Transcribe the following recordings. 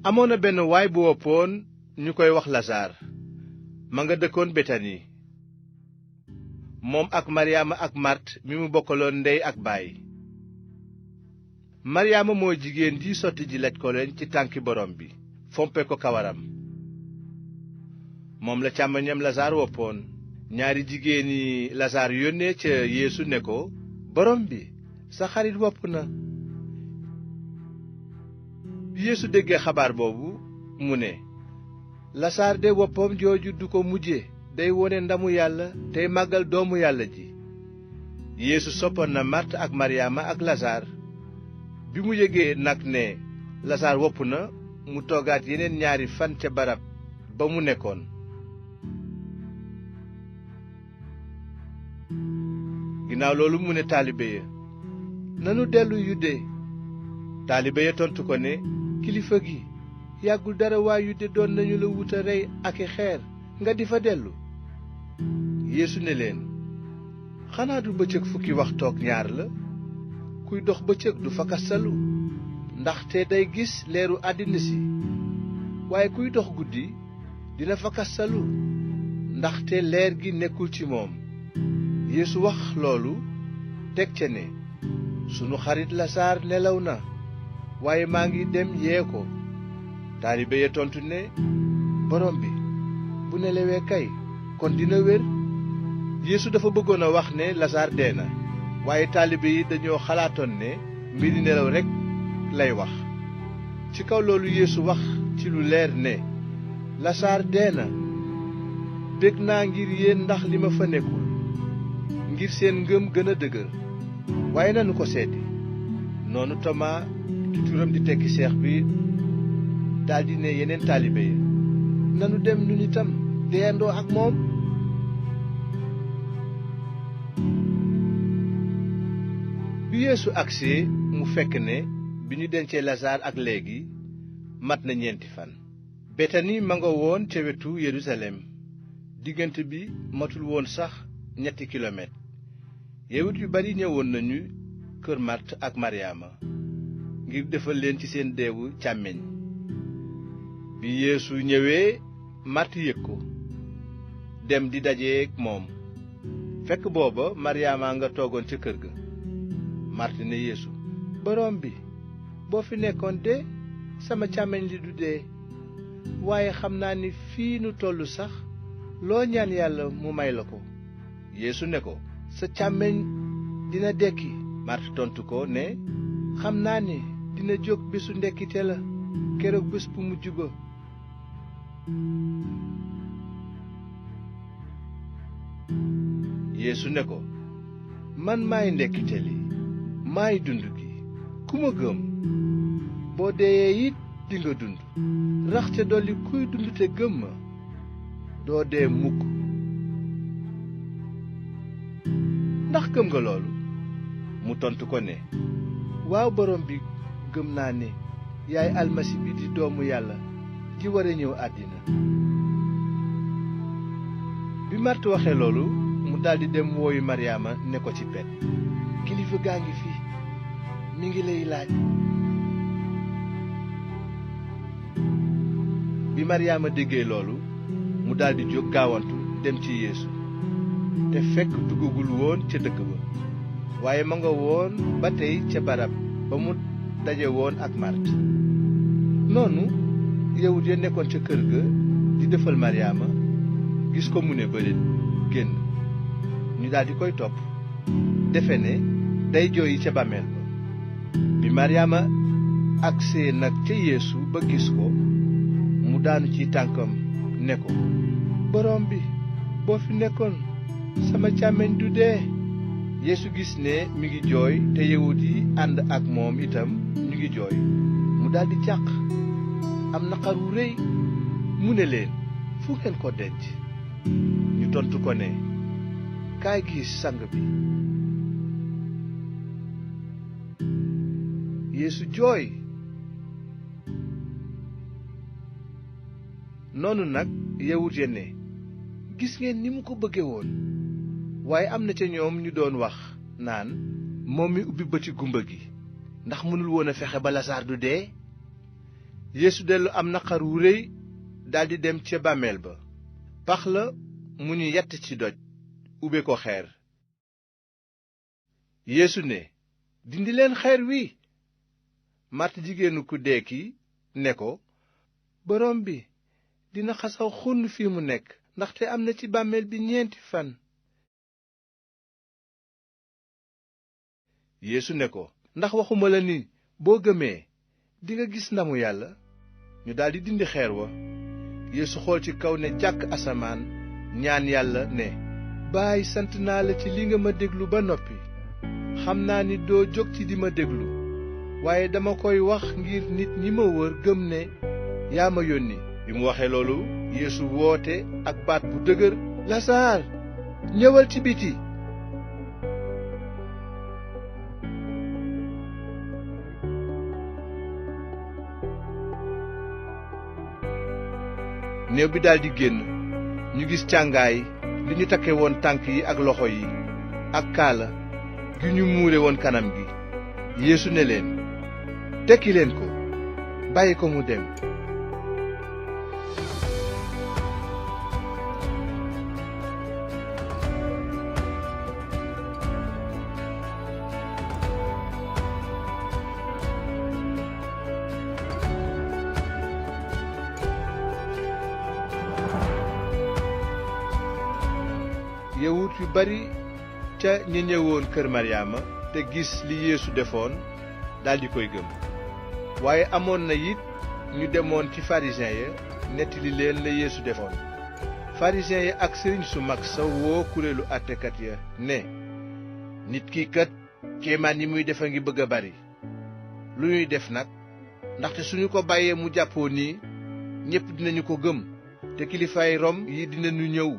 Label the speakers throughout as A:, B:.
A: amoon na benn waay bu woppoon ñu koy wax lasaar ma nga dëkkoon betani moom ak maryaama ak màrt mi mu bokkaloon ndey ak baay. maryaama moo jigéen ji sotti ji laj koloñ ci tànki borom bi fompe ko kawaram. moom la càmmoñam lasaar woppoon. ñaari jigéeni lasaar yónnee ca yeesu ne ko, borom bi, sa xarit wopp na. bi yeesu déggee xabaar boobu mu ne, lasaar de woppam jooju du ko mujje, day wone ndamu yàlla tey màggal doomu yàlla ji. yeesu soppoon na màrt ak maryaama ak lasaar. bi mu yëgee nag ne lasaar wopp na, mu toogaat yeneen ñaari fan ca barab ba mu nekkoon. ginnaaw loolu mu ne taalibe ya, nanu dellu Yude. taalibe ya tontu ko ne, kilifa gi, yàggul dara waa Yude doon nañu la wuta rey ak i xeer nga di fa dellu. yeesu ne leen, xanaa du bëccëg fukki waxtook ñaar la? kuy dox bëccëg du fakkastalu ndaxte day gis leeru àddina si, waaye kuy dox guddi dina fakkastalu ndaxte leer gi nekkul ci moom. yeesu wax loolu teg ca ne, sunu xarit lasaar nelaw na, waaye maa ngi dem yee ko. taalibe ya tontu ne, borom bi, bu nelawee kay kon dina wér. yeesu dafa bëggoon a wax ne lasaar dee na, waaye taalibe yi dañoo xalaatoon ne mbiri nelaw rekk lay wax. ci kaw loolu yeesu wax ci lu leer ne, lasaar dee na. bég naa ngir yéen ndax li ma fa nekkul, ngir seen ngëm gën a dëgër. waaye nanu ko seeti. noonu Tomaa ki turam di tekki seex bi daldi ne yeneen taalibe ya, nanu dem ñun itam deyandoo ak moom. bi yeesu agsee mu fekk ne bi ñu dencee lasaar ak léegi mat na 4 fan. betani ma nga woon ca wetu yerusalem, diggante bi matul woon sax 3 kilomètre. yawut yu bari ñëwoon nañu kër màrt ak maryaama ngir defal leen ci seen deewu càmmeñ. bi yeesu ñëwee màrt yëg ko, dem di dajeek moom. fekk booba maryaama nga toogoon ca kër ga. màrt ne yeesu, borom bi, boo fi nekkoon de sama càmmeñ li du dee. waaye xam naa ni fii nu tollu sax loo ñaan yàlla mu may la ko. yeesu ne ko, sa càmmeñ dina dekki. màrt tontu ko ne, xam naa ne dina jóg bésu ndekkite la, keroog bés bu mujj ba. yeesu ne ko, man maay ndekkite li, maay dund gi. ku ma gëm, boo deeyee it dinga dund. rax ca dolli kuy dund te gëm ma, doo dee mukk. ndax gëm nga loolu? mu tontu ko ne, waaw borom bi, gëm naa ne yaay almasi bi di doomu yàlla ji war a ñëw àddina. bi màrt waxee loolu mu daldi dem wooyu maryaama ne ko ci pet, kilifa gaa ngi fi, mi ngi lay laaj. bi maryaama déggee loolu mu daldi jóg gaawantu dem ci yeesu, te fekk duggagul woon ca dëkk ba, waaye ma nga woon ba tey ca barab ba mu daje woon ak màrt. noonu yawut ya nekkoon ca kër ga di defal maryaama gis ko mu ne bëreet génn. ñu daldi koy topp, defe ne day jooyi ca bàmmeel ba. bi maryaama agsee nag ca yeesu ba gis ko, mu daanu ci tànkam ne ko, borom bi, boo fi nekkoon sama càmmeñ du dee. yeesu gis ne mi ngi jooy te yawut yi ànd ak moom itam ñu ngi jooy, mu daldi jàq am naqar wu rëy. mu ne leen, fu ngeen ko denc? ñu tontu ko ne, kaay gis sang bi. yeesu jooy. noonu nag yawut ya ne, gis ngeen ni mu ko bëgge woon. waaye am na ca ñoom ñu doon wax naan, moom mi ubbi bëti gumba gi ndax mënul woon a fexe ba lasaar du dee. Yeesu dellu am naqar wu réy daldi dem ca bàmmeel ba. pax la mu ñu yatt ci doj ube ko xeer. Yeesu ne, dindi leen xeer wi. Màrt jigéenu ku dee ki ne ko, borom bi, dina xasaw xunn fii mu nekk, ndaxte am na ci bàmmeel bi 4 fan. Yeesu ne ko, ndax waxuma la ni boo gëmee dinga gis ndamu yàlla. ñu daldi dindi xeer wa. Yeesu xool ci kaw ne jàkk asamaan ñaan yàlla ne, Baay, sant naa la ci li nga ma déglu ba noppi. xam naa ni doo jóg ci di ma déglu, waaye dama koy wax ngir nit ñi ma wër gëm ne yaa ma yónni. bi mu waxee loolu Yeesu woote ak baat bu dëgër, Lasaar, ñëwal ci biti. néew bi daldi génn. ñu gis càngaay li ñu takke woon tànk yi ak loxo yi, ak kaala gi ñu muure woon kanam gi. Yeesu ne leen, tekki leen ko, bàyyi ko mu dem. yawut yu bari ca ñi ñëwoon kër Maryaama te gis li Yeesu defoon daldi koy gëm. waaye amoon na it ñu demoon ci farisiyen ya nettali leen la Yeesu defoon. farisiyen ya ak sëriñ su mag sa woo kuréelu àttekat ya ne, nit ki kat kéemaan yi muy def a ngi bëgg a bari. lu ñuy def nag? ndaxte suñu ko bàyyee mu jàppoo nii, ñépp dinañu ko gëm, te kilifaay Rom yi dinañu ñëw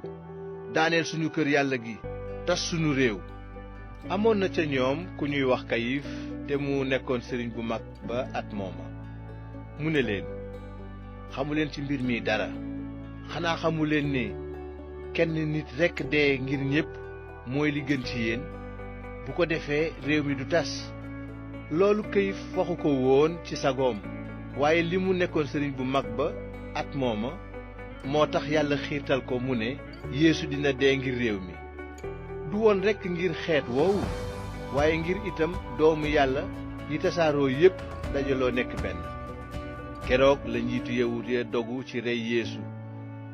A: daaneel suñu kër yàlla gi, tas suñu réew. amoon na ca ñoom ku ñuy wax Kayif, te mu nekkoon sëriñ bu mag ba at mooma. mu ne leen, xamuleen ci mbir mi dara. xanaa xamuleen ne kenn nit rekk dee ngir ñépp mooy li gën ci yéen? bu ko defee réew mi du tas. loolu Kayif waxu ko woon ci sagoom, waaye li mu nekkoon sëriñ bu mag ba at mooma moo tax yàlla xiirtal ko mu ne Yeesu dina dee ngir réew mi. du woon rekk ngir xeet woowu, waaye ngir itam doomu yàlla yi tasaaroo yépp dajaloo nekk benn. keroog la njiitu yawut ya dogu ci rey Yeesu.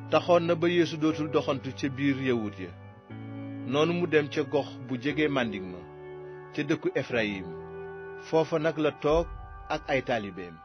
A: taxoon na ba Yeesu dootul doxantu ca biir yawut ya. noonu mu dem ca gox bu jege màndik ma ca dëkku Efrayim. foofa nag la toog ak ay taalibeem.